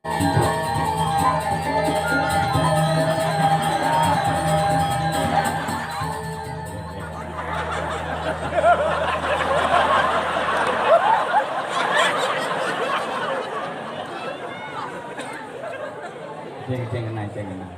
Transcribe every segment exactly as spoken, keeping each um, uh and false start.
Ceng, ceng, kenang, ceng, kenang.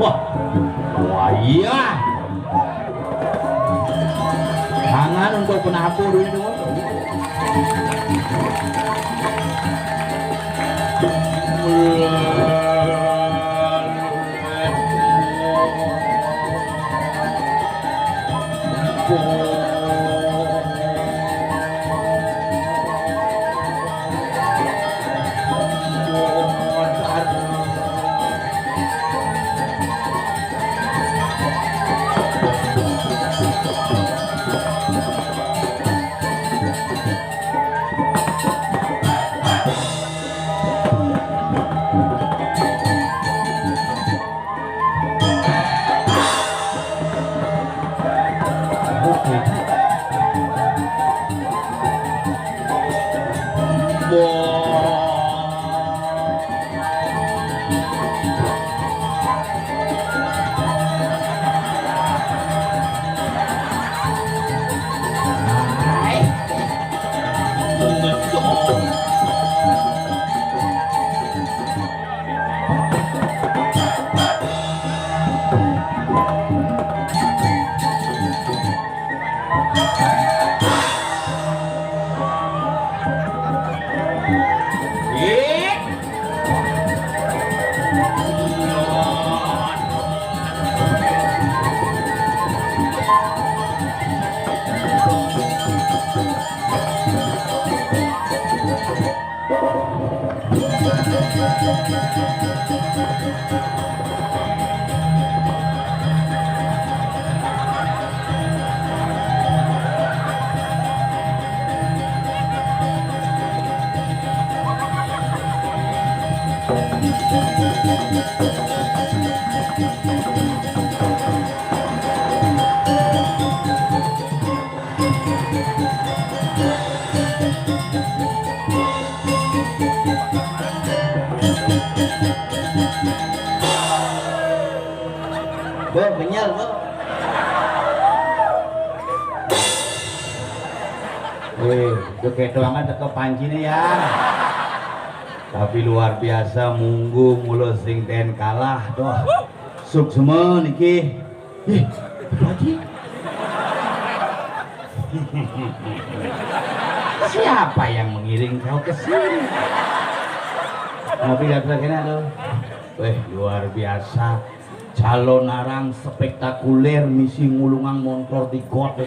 Wah, wah iya. Tangan untuk penabur ini. Bu, kenyal, Bu. Wih, udah kayak doangan teko pancine ya. Tapi luar biasa, munggu mula sing ten kalah, doh. Suksma niki. Ih, Haji. Siapa yang mengiring kau ke sini? Tapi kata kena lo. Weh, luar biasa. Calon arang spektakuler misi ngulungang montor di got.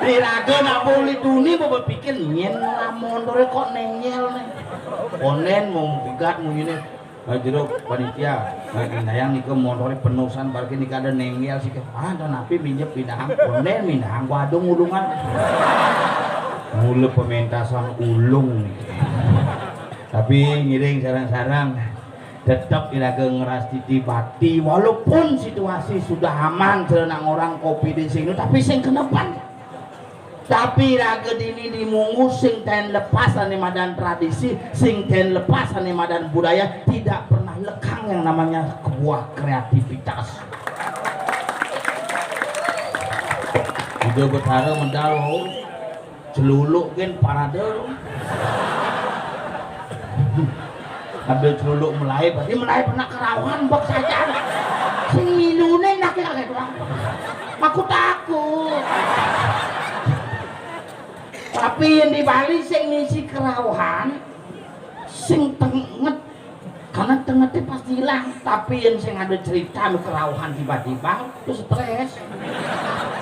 Diraga nak boleh duni, bapak pikir nyen lah montore kok nengel nih. Onen mau pegat munyine. Nah, jero panitia, nah, Dayang nika montore penusan parkir nika ada nenggel sih. Ah, dan api minjep pindahan, konden pindahan, waduh ngulungan. Mula pementasan ulung nih. Tapi ngiring sarang-sarang, tetap iraga ngerastiti bati, walaupun situasi sudah aman, cara nak ngorang kopi di sini, tapi sing kenepan. Tapi raga dini di Munggu sing ten lepas ane madan tradisi, sing ten lepas ane madan budaya, tidak pernah lekang yang namanya sebuah kreativitas. Udah betara medal, oh, celuluk gen parade. Sambil celuluk mulai, berarti mulai pernah kerauhan bek saja. Sing milune nak kaget doang. Aku takut. Tapi yang di Bali sing ngisi kerauhan, sing tenget, karena tengetnya pasti hilang. Tapi yang sing ada cerita nu kerauhan tiba-tiba, itu stres.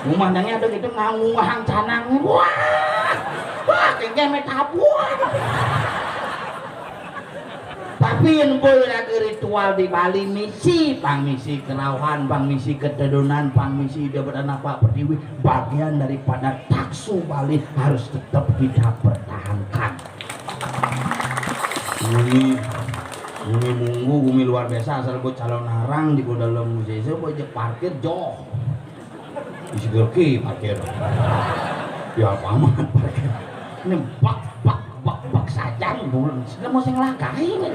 Rumahnya ada gitu, nganguhang canang. Wah, wah, kayaknya metabuan. Tapi yang boy lagi ritual di Bali, misi, pang misi kerauhan, pang misi ketedunan, pang misi Ida Betara Pak Pertiwi, bagian daripada taksu Bali harus tetap kita pertahankan. Bumi, bumi munggu, bumi luar biasa, asal gue calon narang di gue dalam musisi, gue aja parkir joh. Isi gerki parkir. Ya, Alfamart parkir. Ini bak, bak, bak, bak saja nih, bulan. Sudah mau saya ngelangkahi nih.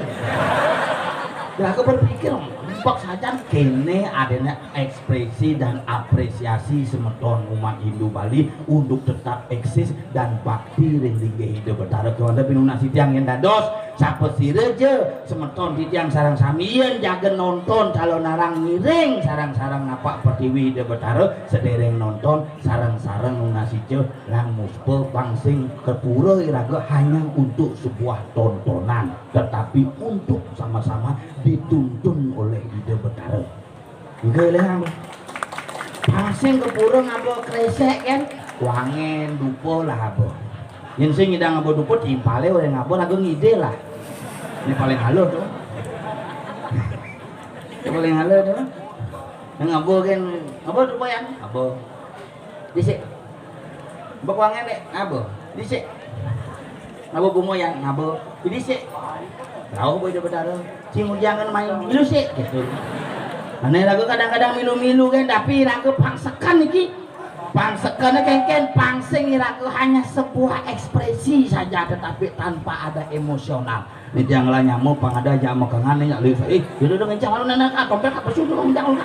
Ya, aku berpikir, bak saja kene adanya ekspresi dan apresiasi semeton umat Hindu Bali untuk tetap eksis dan bakti ring linggih Ida Betara. Kewan tapi nunas tiang yang dados, sapa sira ja semeton titiang sareng sami yen jaga nonton calon narang ngiring sareng-sareng napak pertiwi Ida Betara, sedereng nonton sareng-sareng nunas ica lan muspa pang sing kepura iraga hanya untuk sebuah tontonan, tetapi untuk sama-sama dituntun oleh Ida Betara. Nggih, lha. Pang sing kepura ngaba kresek kan? Wangen, dupa lah apa. Yen sing ngidang ngaba dupa timpale oleh ngaba lagu ngide lah. Ini paling halus tuh. Ini paling halus tuh. Yang ngaba kan, ngaba dupa yang? Ngaba. Dhisik. Mbok wangen nek ngaba. Dhisik. Ngaba bunga yang ngaba. Dhisik. Rauh boy Ida Betara. Sing ujangan main milu sik gitu. Ane raga kadang-kadang milu-milu kan, tapi raga pangsekan iki. Pangsekan kengken pang sing raga hanya sebuah ekspresi saja tetapi tanpa ada emosional. Ini tiang lah nyamuk pang ada aja mekengan nih, nyak lihat, eh, itu udah ngencang lalu nenek ah, tompel apa sih dulu ngencang lalu.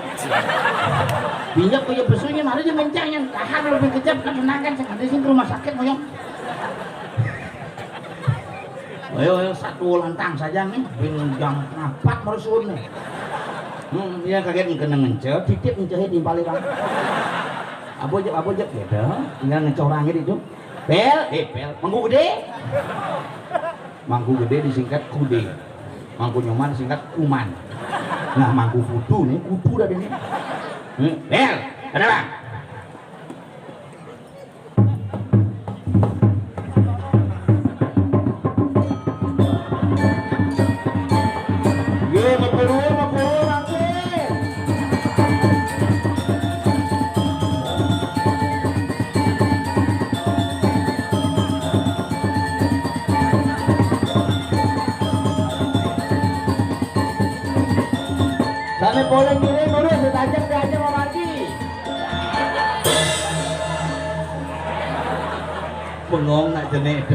Pinjak punya pesunya, mari aja ngencang yang tahan lebih kejam kan, tenang kan, sengaja sih ke rumah sakit moyong. Ayo, ayo, satu lantang saja nih, bin jam empat baru suun nih. Hmm, ya kaget kena ngencet, titip ngencet di balik kan. Apa aja, apa aja gitu, tinggal ngecorang gitu. Pel, eh, pel, mangku gede. Mangku gede disingkat kude. Mangku nyoman disingkat kuman. Nah, mangku kudu nih, kudu dah ini. Hmm, pel, ada bang. Nggih, mepuru, mepuru, mangke. Sane polih ngiring lurus, ditajak, diajak, mamargi. Bengong nak jenek.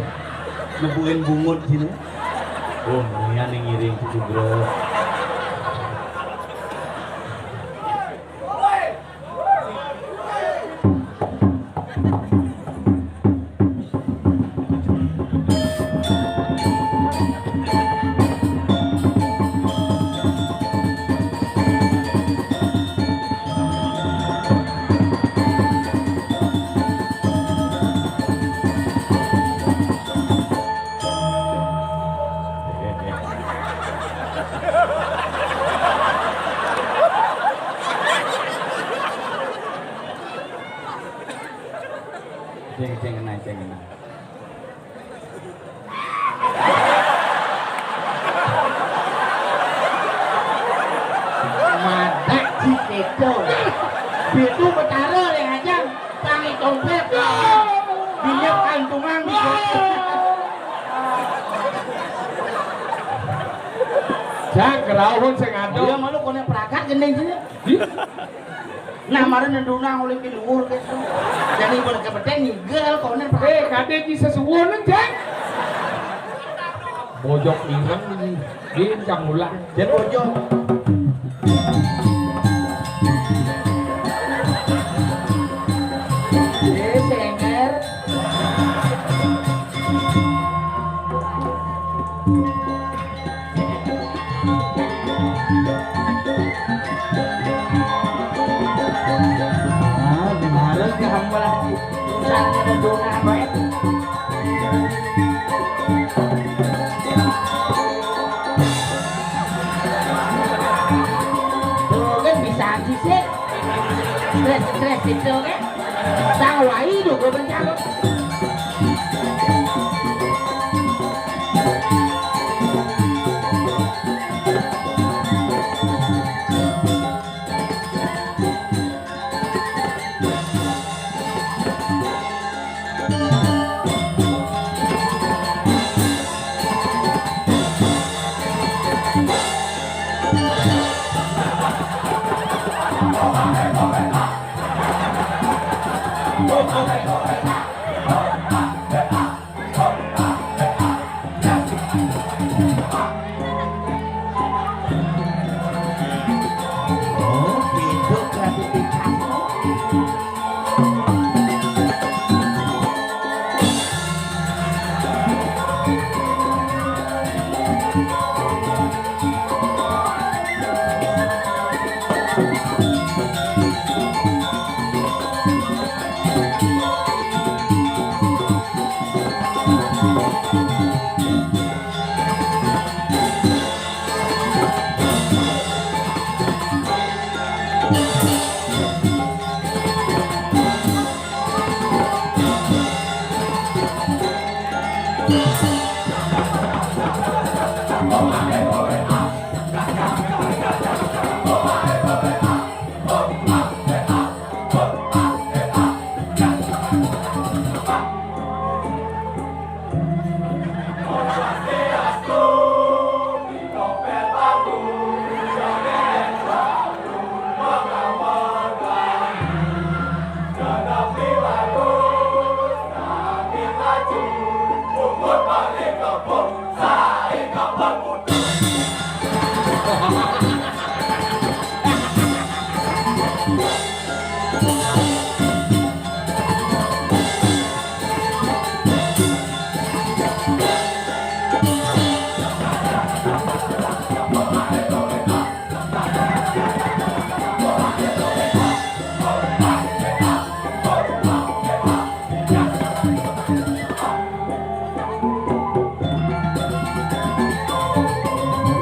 Nepukin bungut sini. Oh, nian yang ngiring itu, bro. Ceng, ceng, naik, ceng, naik. Madak si keto. Bitu betara yang aja tangi tongpet. Binyep kantungan di. Cak kerauhun sing ado. Iya malu konek perakat gendeng sini. Nah, mari nendunang oleh di luhur gitu. Jadi berkebeten nigel konen. Eh, kade di sesuwun, Cek. Bojok ireng ini. Din cang ulah. Dia bojok. Eh, senger. Tuh kan bisa sih. Stres-stres itu kan. Sang wai juga bencana.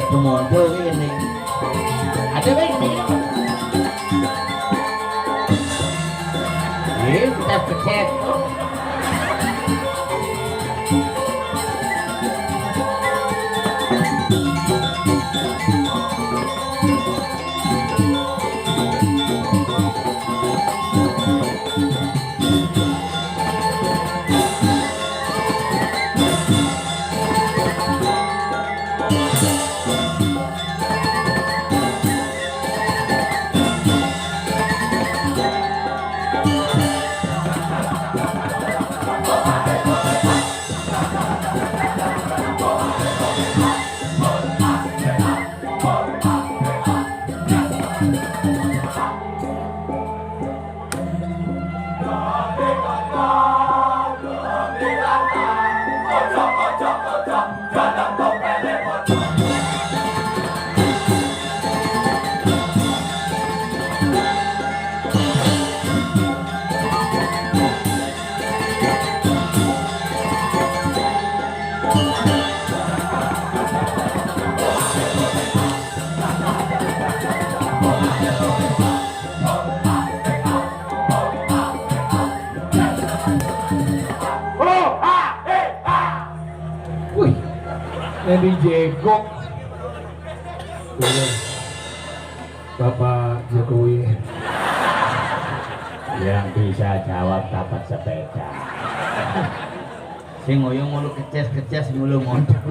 Tumonto ini. Ada baik ini. Ini kita kecek. Wih, jadi jegok. Bapak Jokowi. Yang bisa jawab dapat sepeda. Sing ngoyo mulu keces-keces mulu mondok.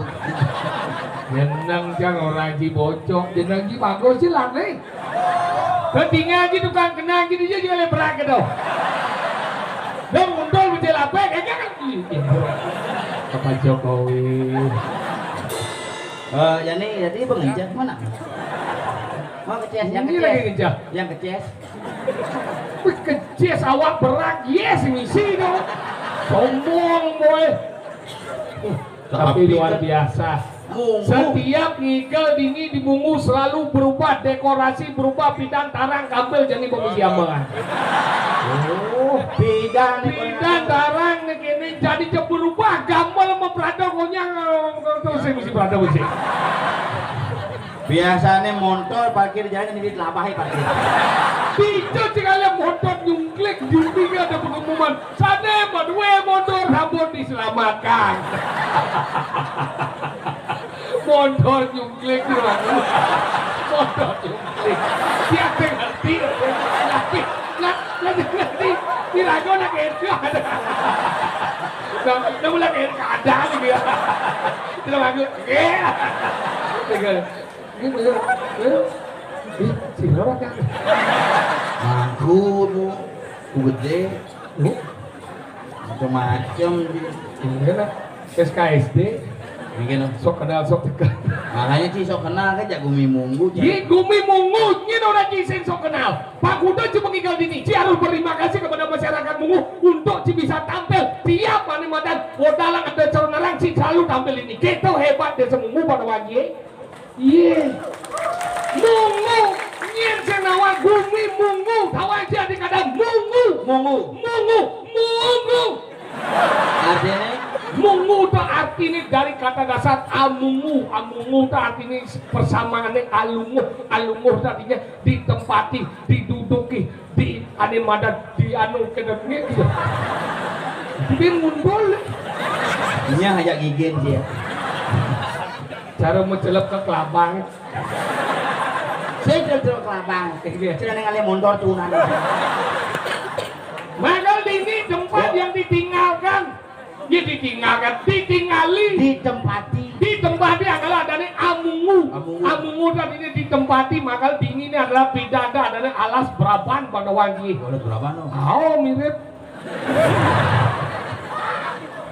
Jeneng jang ora ji bocok, jeneng ji bagus ji lane. Ketinggal ji tukang kenal ji dia juga le berak gitu. Dong untung lu jelapek, eh, jangan. Ih, ih. Bapak Jokowi. Eh, ya nih, jadi pengencet mana? Mau keces, yang ini keces. Lagi ngencet. Yang keces. Wih, keces awak berat, yes, misi dong. Sombong, boy. Uh, tapi luar biasa. Setiap ngigel dingi di Bungu selalu berubah dekorasi, berubah pidan tarang kampil jadi bagus jambangan. Oh, pidan, pidan tarang Jadi jebul rubah, gambel sama Prado konyang, eh, terus sih mesti Prado mesti. Biasanya motor parkir jalan ini labahe parkir. Dijo sekali motor nyungklik, judi ada pengumuman. Sana mah dua motor sampun diselamatkan. Motor nyungklik, Bang. Motor nyungklik. Dia ngerti. Ngerti. Ngerti. Ngerti. Di lagu nak itu ada. Nah, dia mulai kayak keadaan gitu ya. Di lagu. Iya. Gitu. Gitu. Ih, si berapa, Kak? Mangku, Bu. Bu gede. Bu. Macam-macam. Ini kan S K S D. Mungkin sok kenal, sok dekat. Makanya sih sok kenal kan jak gumi munggu. Iya, gumi munggu. Ini orang sing sok kenal. Pak Kuda cuma tinggal di sini. Ci harus berterima kasih kepada masyarakat Mungu untuk ci bisa tampil tiap hari madan. Modalang ada calon orang ci selalu tampil ini. Kita hebat desa Mungu pada wajib. Iya. Mungu. Nyén sing nawang gumi Mungu. Tawang ci adi kada Mungu. Mungu. Mungu. Mungu. Artinya? Mungu itu artinya dari kata dasar amungu. Amungu itu artinya persamaannya alunguh. Alunguh itu artinya ditempati, diduduki, di ane madan, di anu kena gitu. Tapi ngundul. Nya ajak gigin dia. Cara mencelep ke kelabang. Saya celep-celep kelabang. Iya. Cina neng ale mondor turunan. Maka ini tempat yang ditinggalkan. Ya ditinggalkan, ditingali. Ditempati. Ditempati adalah adanya amungu. Amungu. Amungu dan ini ditempati, maka dini ini adalah pidada, adalah alas beraban pada wangi. Alas beraban, oh. Oh, mirip.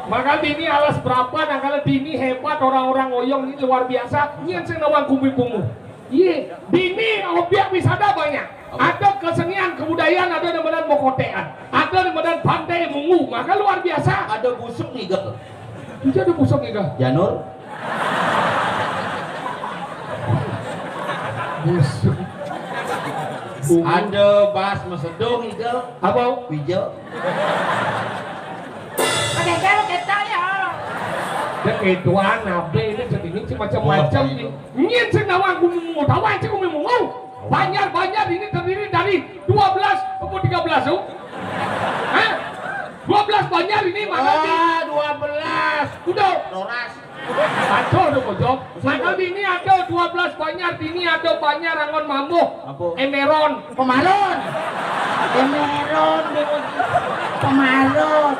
Maka dini alas beraban, maka dini hebat orang-orang Oyong ini luar biasa. Nyén sing nawang gumi Mungu. Iya, dini objek wisata banyak. Apa? Ada kesenian kebudayaan, ada di Medan Mokotean, ada di Medan Pantai Mungu, maka luar biasa. Ada busuk nih, Gek. Itu ada busuk nih, Gek. Janur. Busuk. Ada bas mesedung, Igel. Apa? Wijel. Pakai garu kita ya. Dia ketuaan, abe ini sedikit sih macam-macam nih. Nyén sing nawang gumi Mungu, tawang ci gumi Mungu. Banjar, Banjar ini terdiri dari dua belas atau tiga belas tuh. Hah? Dua belas Banjar ini mana sih? Ah, dua belas. Udah. Roras. Aduh, udah bojok. Maka dini ada dua belas Banjar, dini ada Banjar Angon Mambuh. Apa? Emeron. Pemaron. Emeron. Pemaron.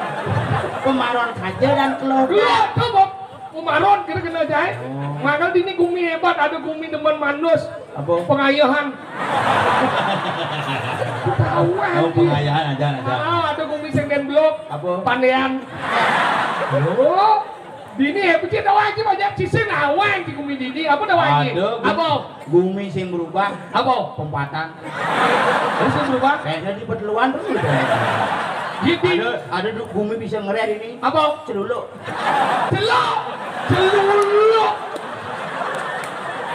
Pemaron saja dan keluarga. Iya, tuh, Bob. Pemaron kira kena jahit. Oh. Maka dini gumi hebat, ada gumi demen manus. Apa? Pengayohan. Ketahuan. Oh, pengayohan aja, aja. Ah, ada gumi sing den blok. Apa? Pandean. Oh. Dini ya, pecah tahu aja banyak cisin awang di gumi dini. Apa tahu aja? Ada gumi, apa? Gumi sing berubah. Apa? Pempatan. Terus sing berubah? Kayaknya di peteluan terus gitu. Gitu. Ada, ada du-, gumi bisa ngerer ini. Apa? Celuluk. Celuk. Celuluk.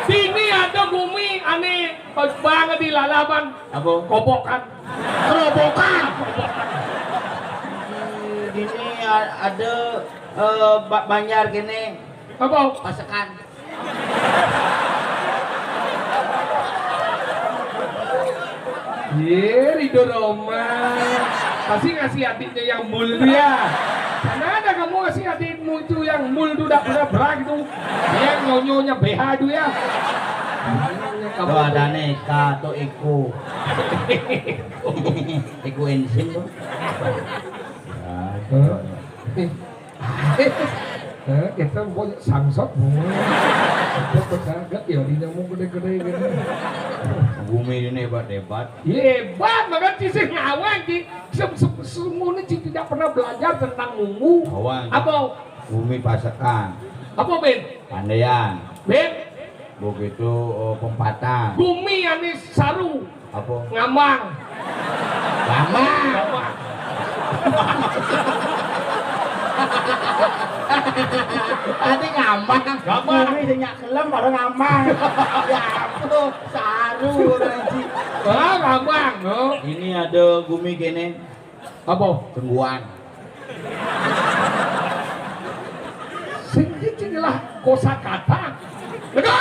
Dini ada gumi ane banget di lalaban. Apa? Kobokan. Kerobokan. Dini a-, ada, eh, ba-, Banjar gini. Apa? Pasekan. Ye, Ridho Roma. Pasti ngasih adiknya yang mul dia. Mana ada kamu ngasih adikmu itu yang mul itu udah pernah berak itu. Yang nyonyonya B H itu ya. Tuh ada nih, Kak, tuh Iko. Iko Ensin tuh. Ya, gitu. Hah? Eh, kita mau sangsot, Bu. Kita pedagang ya, di nyamuk gede-gede gitu. Gumi ini hebat-hebat. Iya, hebat, maka ci sing ngawang, ci. Sem-, sem-, semuanya ci tidak pernah belajar tentang Mungu. Awang. Apa? Gumi pasekan. Apa, Ben? Pandean. Ben? Begitu, eh, pempatan. Gumi ane saru. Apa? Ngambang. Ngambang. Ngambang. Ati ngambang. Ngambang. Gumi sing nyak kelem baru ngambang. Ya ampun, saru orang ci. Ah, ngambang, no. Ini ada gumi kene. Apa? Tungguan. Sing iki lah kosakata. Lega!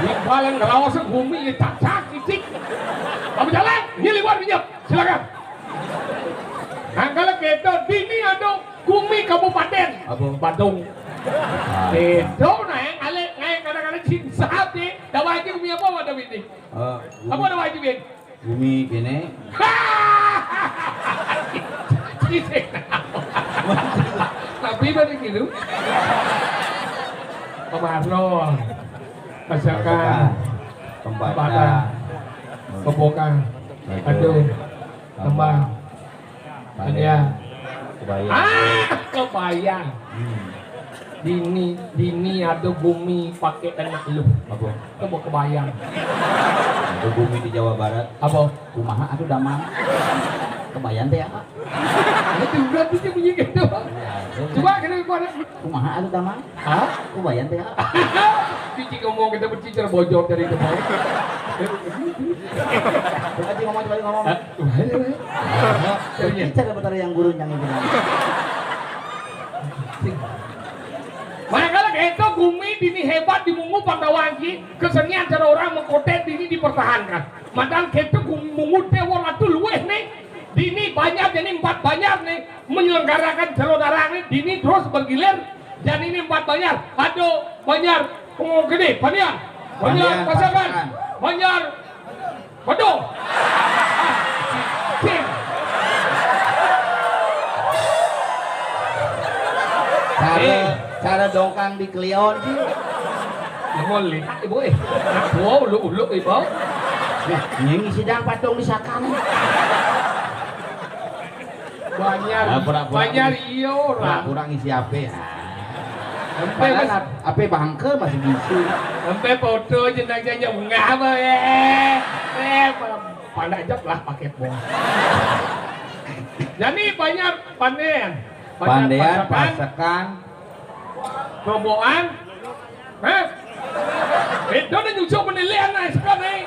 Di paling ngerasa gumi ya cacak, cicik. Kamu jalan, ini liwat minyak. Silakan. Nah, kalau gitu, dini ada gumi kabupaten. Apa? Badung. Ah, Badung, nah, yang alek, kayak kadang-kadang cinta hati. Dah wajib gumi apa, ada ini? Eh, Apa ada wajib ini? Gumi kene. Tapi balik gitu. Pemarno. Masakan. Kempata. Kempata. Kebokan. Aduh. Tambah. Iya. Kebayang. Ah, kebayang. Hmm. Dini, dini ada gumi pakai anak lu. Apa? Coba kebayang. Ada gumi di Jawa Barat. Apa? Kumaha atuh damang? Kebayang teh apa? Itu udah tuh bunyi gitu. Iya, iya. Coba kena gimana? Kumaha atuh damang? Hah? Kubayang teh apa? Cici ngomong kita bercicer bojor dari itu. Coba Ci ngomong, coba Ci ngomong. Hah? Kumaha, kumaha? Bercicer betara yang guru yang itu. Makanya itu gumi dini hebat di Mungu Pandawangi, kesenian cara orang mengkotek dini dipertahankan. Madang kita gumi Mungu Dewa Ratu luweh nih, dini banyak, jadi empat banyak nih menyelenggarakan Jalo Darang nih, dini terus bergilir. Jadi ini empat banyak, ada banyak Punggung Gede, Pandian, banyak Pandian, Pasakan, Pasakan. Banyak Waduh. Cing. Cara, Eh. Cara dongkang di Kliwon, Ci. Ya, mau lihat, Ibu, eh. Wow, uluk-uluk, Ibu. Nah, ini sidang patung di Sakang. Banyak, Ah, pura-pura banyak ngisi, iyo, orang. Pura-pura ngisi ape, ya. Empe, Padahal Mas. ap-, ape bangke masih ngisi. Empe foto jenang jenang ngapa, eh? Eh, Pandak jep lah pakai pon. Jadi banyak Pandean. Banyak Pandean, Pasekan. Pasekan. Roboan. Hah? Beda nih nyucuk penilaian, nah, sekarang, nih.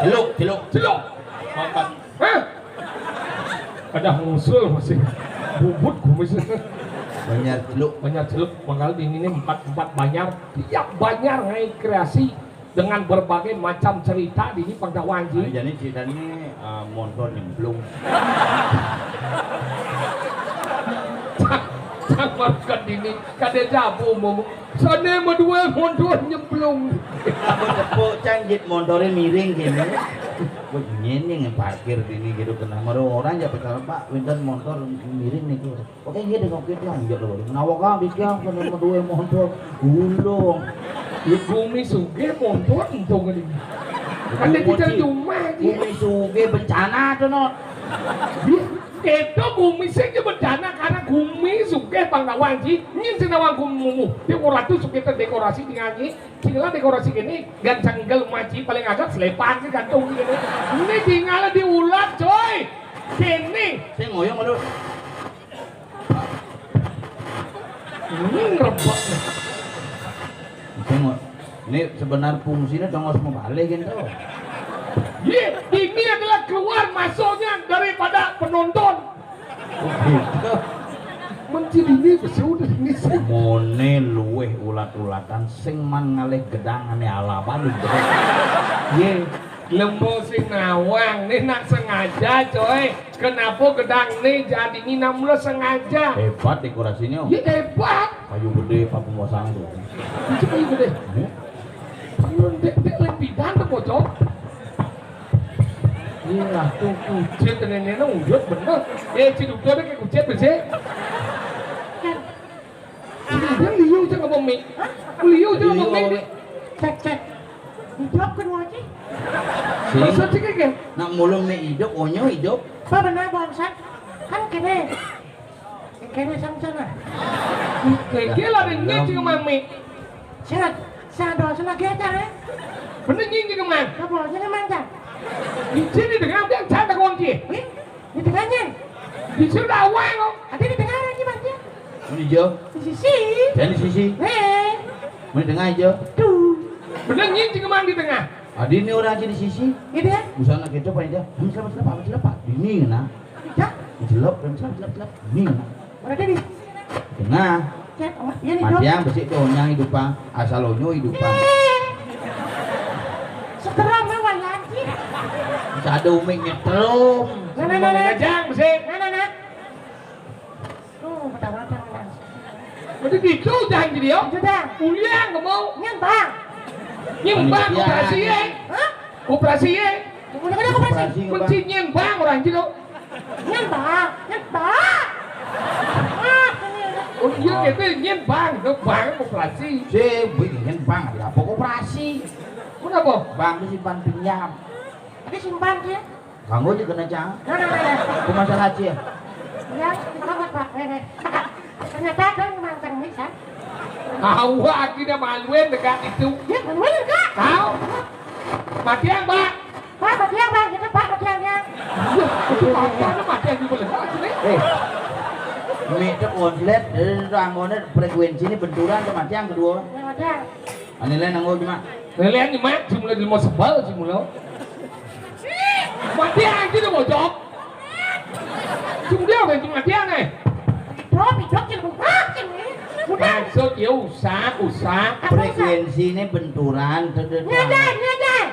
Celuk, celuk. Celuk. Makan. Hah? Ada ngusul masih. Bubut kumis. Banyak celuk. Banyak celuk. Mangkal dini ini empat, empat banyak. Tiap banyak ngai kreasi dengan berbagai macam cerita dini pengetahuan, Ci. Ah, jadi cerita ini, eh, montor nyemplung. Cang, cang barukan dini, kada jabu umum. Sana madua montor nyemplung. Aku tepuk, Cang, jit montornya miring gini. Wah, ini yang parkir dini gitu, kenapa orang ya, betul, Pak, winten montor miring nih, gitu. Oke, iya deh, oke, Tiang. Iya, lho. Menawa kabeh, Tiang, kena meduwe montor. Ulung. Ya, gumi sugih montor entung ini. Kan dia Gumi tidak ci-, cuma, Ci. Gumi sugih bencana tuh, Not. Iya. Itu gumi sing bencana karena gumi sugih panggawan, Ci. Nyin sing nawang gumi mumu. Dia ora tuh sugih dekorasi dengan, Ci. Sing lah dekorasi gini, gancang gel maci paling agak selepan ke gantung gini. Ini tinggal diulat, coy. Kene. Sing ngoyong, aduh. Ini ngerebek. Tengok. Ini sebenar fungsinya tongos mau balik gitu. Iya, ini adalah keluar masuknya daripada penonton. Oh, gitu. Menciri ini besi udah ini sih. Mone luweh ulat-ulatan sing man ngalih gedang ane alapan gitu. Ye, lemo sing nawang, ini nak sengaja, coy. Kenapa gedang nih jadi ini namanya sengaja? Hebat dekorasinya. Iya, hebat. Kayu gede, paku mosang itu. Itu kayu gede. Ya. Lu dek, dek, lek pidan tuh, bocor. Iya, tuh kucit nenek uyut bener. Eh, Ci Duda dek kucit sih. Ci Duda liu aja ngomong mi. Hah? Liu aja ngomong mi. Cek, cek. Hidup kan, Waji? Sing. Maksud sih kayak Nak mulung nih hidup, onyo hidup. Apa benar, bangsat? Kan kene. Kene sang sana. Kayak gila deh, ini cing mami. Sirat, sado sana getar, eh. Bener nying cing mami. Apa, sini mantap. Di sini dengan dia canda kunci. Wih, di tengahnya. Di sini ada awang kok. Ada di tengah lagi, Mas, ya. Ini jo. Di sisi. Dan di sisi. Eh. Ini tengah aja. Tuh. Bener nying cing mami di tengah. Adi ini orang aja di sisi. Gitu ya? Busana gitu, Pak, ya. Ini siapa, siapa, siapa? Ini, nah. Dah, Jelep dan jelep jelep jelep. Nih. Berarti di tengah. Cek, oh, iya nih, Dok. Matiang besik donyang hidupang, asal onyo hidupang. Seteram lah, Wan, anjing. Bisa ada umik nyetrum. Nah, nah, nah, nah. Jang, besik. Nah, nah, nah. Tuh, betah-betah, Wan. Berarti gitu, Jang, jadi, yo? Itu, Jang. Uliang, nggak mau. Nyembang. Nyembang, panitia. Koperasi, ya? Hah? Koperasi, ya? Udah, udah, koperasi. Koperasi, Bang. Kunci nyembang orang gitu. Nyembang, nyembang. Ah, ini, ini. Oh, iya, oh. Gitu, nyembang, itu bang koperasi. Si, bu, nyembang, ada apa koperasi? Kenapa? Bank itu simpan pinjam. Tapi simpan dia. Ganggu aja kena cang. Nah, nah, nah, nah. Itu masalah aja. Ya, selamat, Pak. Eh, eh. Ternyata ada yang manteng nih, kan? Awak akhirnya maluin dekat itu. Ya, maluin, Kak. Tahu? Matiang, Pak. Pak, matiang, Pak. Kita, Pak, matiangnya. Iya, itu apa? Ada matiang di mana? Sini. Eh, mik tu konslet, dari tu anggone frekuensi ni benturan tu matiang kedua. Ya, matiang. Ani lain anggo cuma. Lain cuma, cuma lagi mau sebal, cuma lo. Matiang aja tu bocok. Cuma dia main cuma matiang, eh. Hidup, hidup, cuma matiang, eh. Udah. Maksud ya usah, usah. Apa usah? Frekuensi ni benturan, tu, tu, tu. Nyedan, nyedan.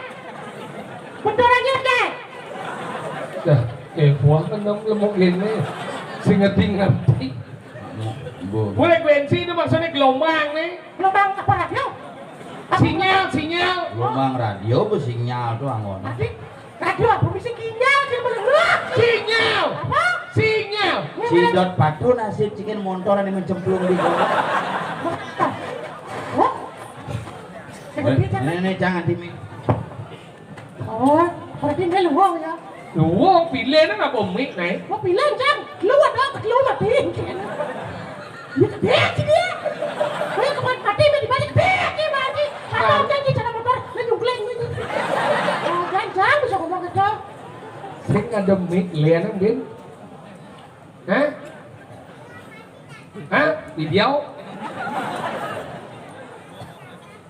Benturan nyedan. Dah, eh, buah kan lemuk ini. Sing ngerti-ngerti. Bu. Frekuensi itu maksudnya gelombang nih. Gelombang apa radio? Apa? Sinyal, sinyal. Gelombang radio, bersinyal tu anggone. Tapi radio apa? Mesti sinyal, sinyal. Sinyal. Apa? Sinyal. Sidot patu nasib cikin montor ini mencemplung di gua. Hah? Ini, ini jangan di mik. Oh, berarti dia luwung ya? Luwung, pilih nang apa mik, nai? Oh, pilih, Cang. Lu ada, lu mati. Ya, gede aja dia. Gue kemarin mati, mati, mati, gede aja, mati. Apa janji cara motor, lu nyungkling gitu. Oh, Cang, Cang, bisa ngomong gitu. Sing ada mik, lihat nang, Bin. Hah? Hah? Video?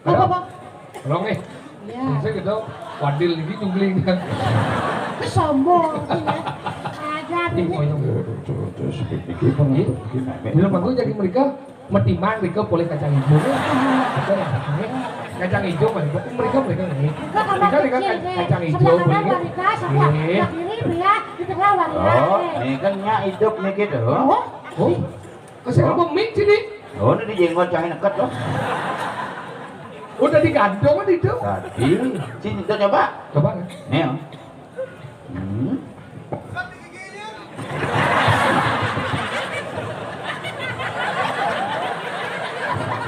Apa, Bang? Tolong nih. Iya. Saya gitu, wadil lagi nyungkling. Sombong, iya. Ajar ini. Ini rumah gue jadi mereka metimang, mereka boleh kacang hijau. Kacang hijau kan, mereka, mereka nih. Enggak, mereka, mereka kecil, deh. Kacang hijau, sebelah kanan boleh. Wanita, sebelah kiri pria, di tengah wanita. Oh, nih kan nyak hidup nih gitu. Oh? Oh? Kasih apa mik sini? Oh, ini di jenggot jangan deket loh. Udah digantung kan itu? Tadi, sini kita coba. Coba. Nih. Ya. Hmm.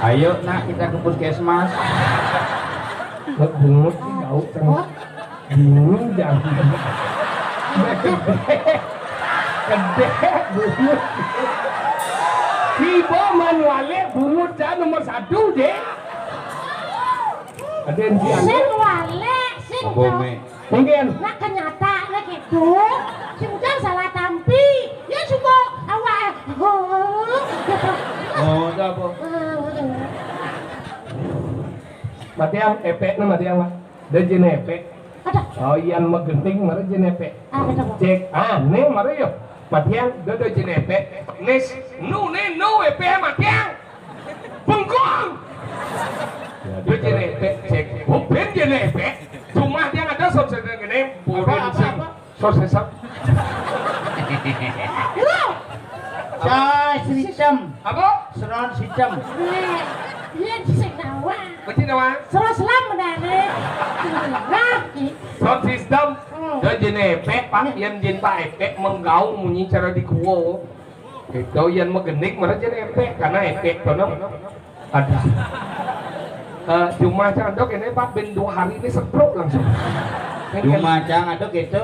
Ayo nak kita ke puskesmas. Bungut jauh kan. Bungut jauh. Gede, gede bungut. Tiba manuale bungut dah nomor satu deh. Ada yang dia. Sing wale, sing apa, Mek? Mungkin. Nah, kenyataannya gitu. Si Ujang salah tampi. Ya, suka awak. Oh, ada apa? Matiang, epek ni matiang, Pak. Dah jenis epek. Ada. Oh, yang magenting, mara jenis epek. Ah, ada, Pak. Cek, ah, ni mara yo. Matiang, dah, dah jenis epek. Nis, nu, ni, nu, epek matiang. Bengkong. Ya, dia jenis epek, cek. Bukan jenis epek. Cuma dia ada sosok gini, apa, apa, apa? Sosok. Lu. Cai hitam. Apa? Seron hitam. Iya, iya, di sing nawa. Macam nawa? Seron selam menane. Nah, i. Sound system. Hmm. Dia jenis epek, Pak. Yang jenis Pak epek menggaung munyi cara di kuo. Itu yang magendik mana jenis epek, karena epek tu, no. Ada. Eh, cuma cang dok ini, Pak, ben dua hari ini setruk langsung. Cuma cang ada gitu,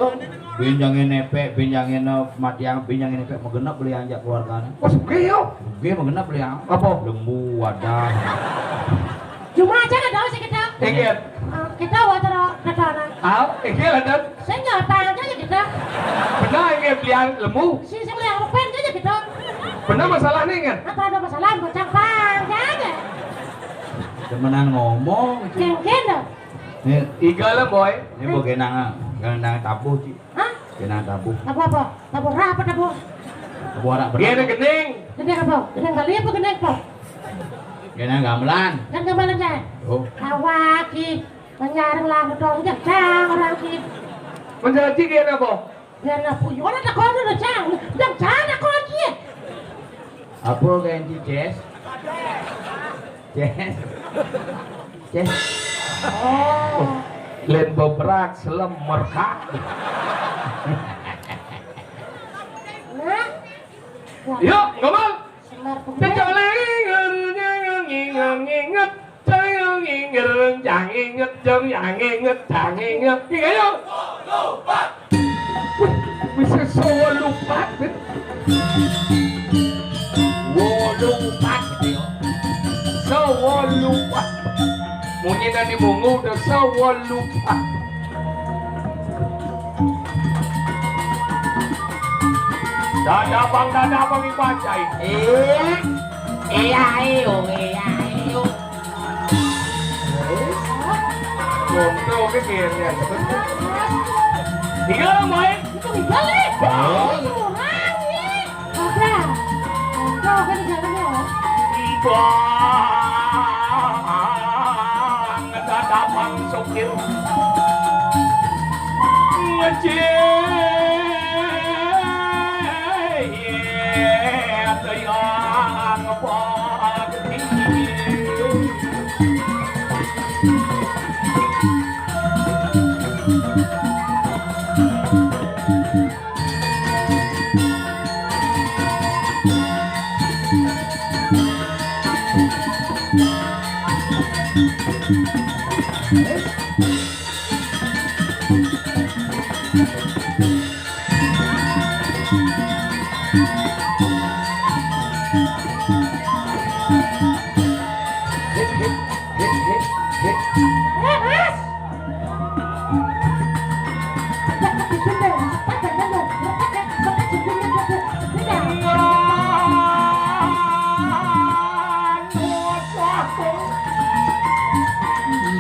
benjangin epek, benjangin, eh, matiang, benjangin epek, magenap beli anjak keluarganya. Oh, suka yo? Suka magenap beli ang. Apa? Lembu, wadah. Cuma cang ada sih kita. Ingat. Eh, kita wajar kata orang. Ah, ingat ada. Saya nggak tahu aja kita. Benar, ingat beli lembu. Si, si beli apa pen aja kita. Benar masalah ni kan? Apa ada masalah? Bocah pang aja. Temenan ngomong. Cengken dah. Ni, iga lah, boy. Ni, boy, genang, genang tabuh, Ci. Hah? Genang tabuh. Tabuh apa? Tabuh ra apa tabuh? Borak berat. Gini gending. Gending apa? Gending Bali apa gending apa? Gending gamelan. Kan gamelan ya? Oh. Awak ki, menyarang lang dong, jang orang ki. Menjanji gini apa? Gini apa? Yo, ada kau ada jang. Jang, jang ada kau ki. Apa ganti, Ces? Ces. Ces. Oh. Len bebrak, selem, merkak. Nah. Yuk, ngomong. Semar bunga. Kecoleng, nginget, nginget, nginget, jangan inget, jangan inget, jangan inget. Tiga, yuk. Wih, bisa sewolupat, Bit. Wolupat, gitu ya. Sewolupat. Munyi nanti mungu udah sewolupat. Dadabang, dadabang, iku anjay. Iya. Iya, iyo, iya, iyo. Wis. Monto ke kene. Tiga orang main. Itu balik. Oh. Orang ini. Apa? Kau kan di dalam ya? Ibang. Dadabang sopir. Ngecil.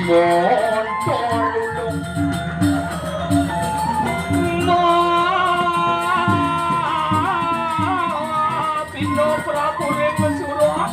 Monto lulung. Mapinda Prabu ring Mesura.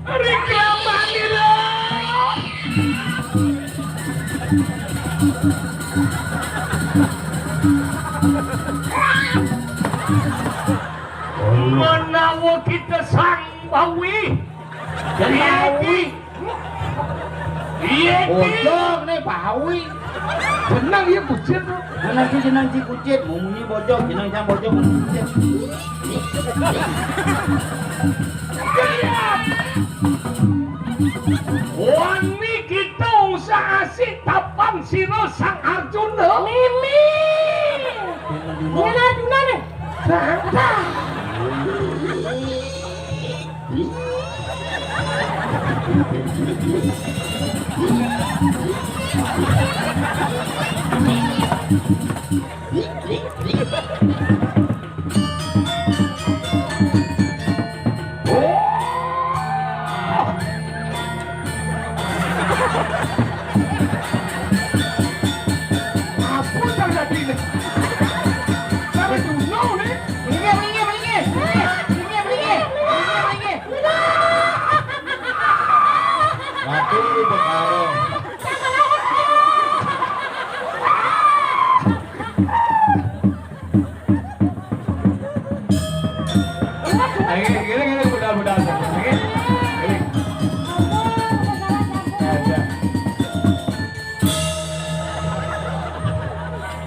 Reklamane lho. Menawa kita sang bawi. Jadi bawi. Iya, Bojog nih, bawi. Jeneng ya kucit. Jeneng si, jeneng si kucit, mau muni bojog, jeneng sang bojog, muni kucit. Wani kita usah asik tapang sira Sang Arjuna. Mimi. Ini Arjuna nih. Sang. Apa terjadi ni? Sampai dunia ni. Minggir, minggir, minggir. Minggir, minggir. Minggir, minggir. Mati perkara. Lagi, gini, gini, budal, budal. Lagi. Gini. Ya, ya.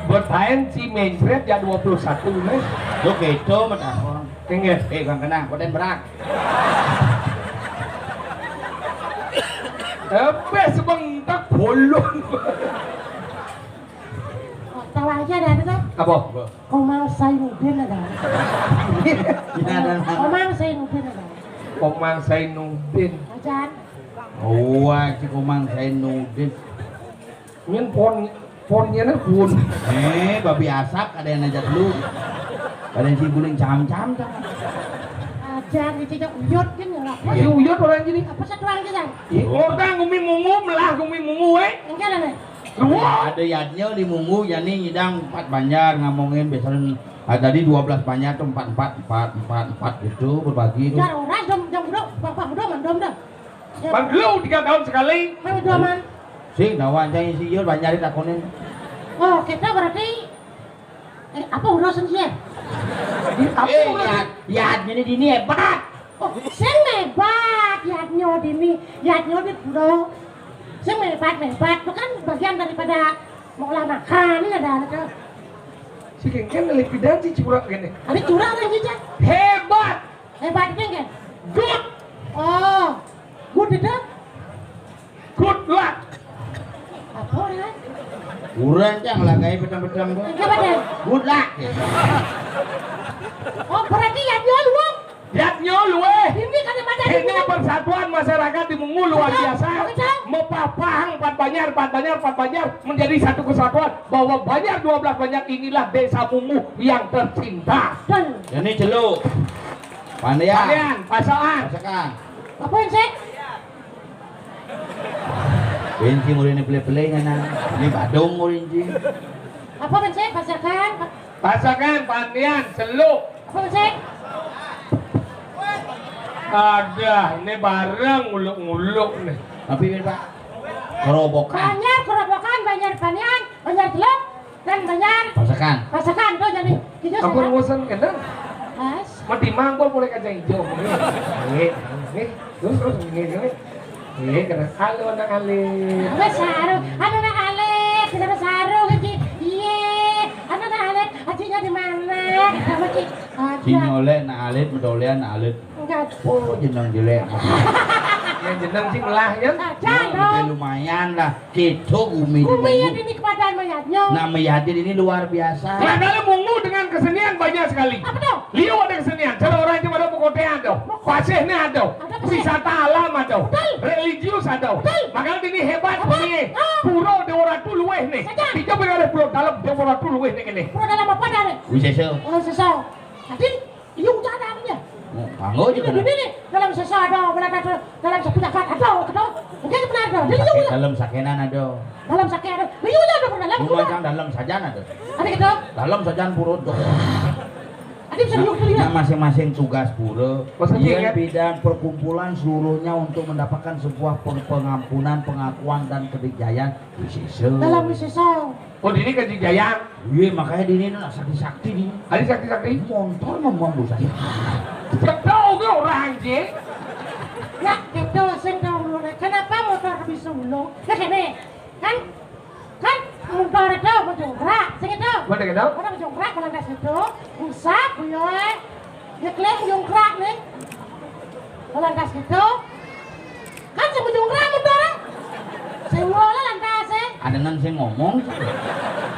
Buat main si Mencret ya dua puluh satu nih. Yo gitu, metakon. Inggih. Eh, Bang Kenang, koden berak. Sampai sebentar bolong. Tawa aja ada ada tuh. Apa? Komang Zainuddin ada. Komang Zainuddin ada. Komang Zainuddin. Ajan. Wah, si Komang Zainuddin. Nyen pon ponnya nih pun. Eh, babi asap ada yang ngajak lu. Ada yang si guling cam-cam tuh. Ajan gitu aja uyut kan ya. Si uyut orang gini. Apa sih tuang aja? Orang ngumi mungu melah ngumi mungu eh. Enggak ada. Dua. Ada yadnya di mungu ya nih nyidang empat banjar ngomongin biasanya ah, tadi dua belas banjar tuh empat empat empat empat empat gitu berbagi tuh. Jar orang dom dom dom bapak dom dom dom. Bang lu tiga tahun sekali. Kan itu aman. Sing dawan cai si Yul banjarin takonin. Oh, kita berarti eh apa urusan sih? Apa eh, urusan? Yad, yad ini dini hebat. Oh, sing hebat, yadnya dini, yadnya di pura. Sing hebat, hebat itu kan bagian daripada mengolah makan ada ada. Si kengken lebih dan si curang gini. Ada curang lagi cah. Hebat. Hebat kengken. Good. Oh, good itu. Good luck. Apa ya? Kurang cang lah kayak bedang-bedang tuh. Enggak benar. Good luck. Oh, berarti ya dia luang. Yadnya luweh. Ini kan ada ini persatuan masyarakat di Mungu luar biasa. Mepapahang empat banjar, empat banjar, empat banjar menjadi satu kesatuan bahwa banjar dua belas banjar inilah desa Mungu yang tercinta. Ini celuk. Pandian. Pandian, pasokan. Pasokan. Apa sih? Benci murid ini beli-beli ngana. Ini badung murid ini. Apa sih pasokan? Pasokan, pandian, celuk. Apa sih? Ada, ini bareng nguluk-nguluk nih. Tapi ini Pak, kerobokan. Banjar kerobokan, banjar pandian, banjar celuk. Dan banjar pasakan. Pasakan tuh jadi kita ampun bosan kena. Mas. Mati mangkok mulai kacang hijau. Ini, ini, terus terus ini ini. Ini kena halo anak alit. Apa saru? Ada anak alit, kita saru kan Ci. Iya, ada anak alit. Acinya di mana? Sama Ci. Ci nyolek nak alit, medolean nak alit. Enggak. Oh, jeneng jelek. Yang jeneng sih melah ya. Nah, lumayan lah. Kita gumi di Gumi ya Mungu. Ini kepadaan mayatnya. Nah, mayatnya ini luar biasa. Padahal Mungu dengan kesenian banyak sekali. Apa tuh? Liu ada kesenian. Cara orang cuma ada pekotean tuh. Pasihnya ada. Ada pasih. Wisata alam ada. Betul. Religius ada. Betul. Makanya ini hebat. Apa? Ini. Ah. Pura Dewa Ratu luweh nih. Saja. Tiga belas pura dalam Dewa Ratu luweh nih ini. Pura dalam apa dah nih? Wisesa. Oh, sesa. Jadi Iya, ucap ada artinya. Oh, kanggo aja. Ini, ini, ini, dalam sesa ada, dalam sesa ada, dalam sesa ada, ada, ada. Oke, benar ada. Jadi, iya, iya. Dalam sakenan ada. Dalam sakenan ada. Iya, iya, ada, dalam. Rumah yang dalam sajan ada. Ada gitu. Dalam sajan pura ada. Ada bisa nah, nah, masing-masing tugas pura. Maksudnya, iya, bidang perkumpulan seluruhnya untuk mendapatkan sebuah pengampunan, pengakuan dan kedikjayaan wisesa. Dalam wisesa. Oh, dini kan dijayang. Iya, makanya dini ini sakti-sakti nih. Ada sakti-sakti? Montor memang dosa. Betul ke orang je? Ya, kita sing tahu dulu. Kenapa motor bisa ulung? Nah, ini kan kan motor itu mau jongkrak, sing itu. Mana kita? Mana mau jongkrak, mana itu? Usap, buyoy. Nyeklek nyungkrak nih. Lantas gitu. Kan sing nyungkrak motor. Sing ngolah lantas eh. Ada nan sing ngomong.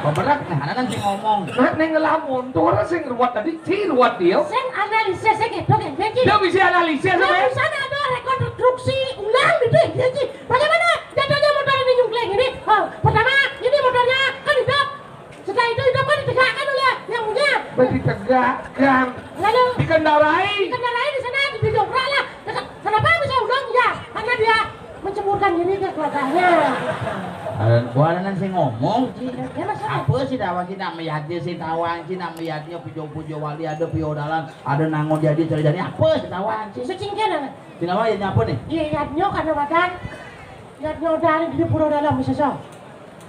Beberak nah, ada nan sing ngomong. Nah, neng ngelamun, tuh orang sing ruwet tadi, si ruwet dia. Sing analisis sing gitu kan, Ci. Dia bisa analisis. Dia bisa ada rekonstruksi ulang gitu ya, Ci. Bagaimana jatuhnya motor ini nyungkling ini? Oh, pertama, ini motornya kan hidup. Setelah itu hidup kan ditegakkan oleh yang punya. Ditegakkan. Lalu dikendarai. Dikendarai di sana, didobrak lah. Kenapa bisa ulung? Ya, karena dia menceburkan diri ke keluarganya. Buanan sing ngomong, Ci. Ya, maksudnya. Apa sih dawan, Ci, nak meyati si tawang, Ci, nak meyatinya pujo-pujo wali, ada piodalan, ada nangon jadi cari dari apa si tawang, Ci? Secingkian apa? Sing apa ya, apa nih? Iya, iya, nyo karena badan. Ya, nyo dari di pura dalam, bisa so.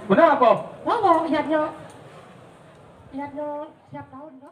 Benar apa? Apa? Ya, nyo. Ya, nyo. Siap tahun, no?